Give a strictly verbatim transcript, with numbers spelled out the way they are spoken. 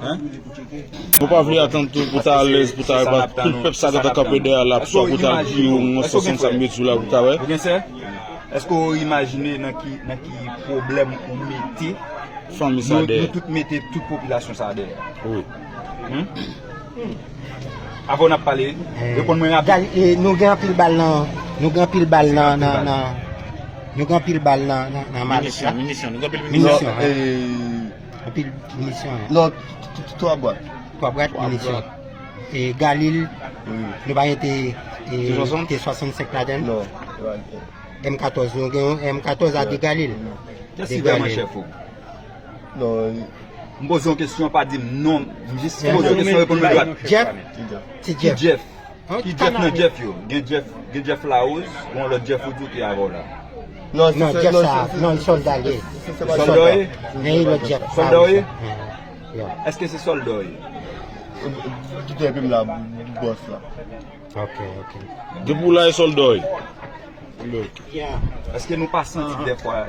Hein? Ou pa vle atann tou pou ta alèz, pou ta wè tout pèp sa gentan kanpe dèyè la, pou ta pou ta di yo yon sans sa m di la pou ta wè. Ou gen sè? Èske w imajine nan ki, nan ki pwoblèm ou mete fanmi sa dèyè? Nou tout mete tout popilasyon sa dèyè. Wi. Hmm? Avan n ap pale, reponn mwen rapid. Gal, e, nou gen anpil bal nan, nou gen anpil bal nan, nan, nan, nou gen anpil bal nan, nan, nan malèt la. Minisyon, minisyon, nou gen anpil minisyon. Minisyon, wi. Anpil minisyon, wi. Non, t-, t-, twa bwat. Twa bwat minisyon. E Galil, nou pa gen te, e, te swasannsenk ladan l? Non. M katòz, nou gen yon M katòz a de Galil. Kiyès ki vrèman chèf ou? Non. M poze yon kesyon, pa di m non. M jis poze yon kesyon, reponn mwen dwat. Jeff? Ti Jeff. Ti Jeff. Ki Jeff nan Jeff yo? Gen Jeff, gen Jeff Larose, gen yon lòt Jeff ou di w ki avè w la. Non, Jeff sa, non, sòlda li ye. Sòlda w ye? Gen yon lòt Jeff. Sòlda w ye? Èske se sòlda w ye? Kite epi m la, bòs la. Ok, ok. Depi w la e sòlda w ye. Èske nou pa santi dèfwa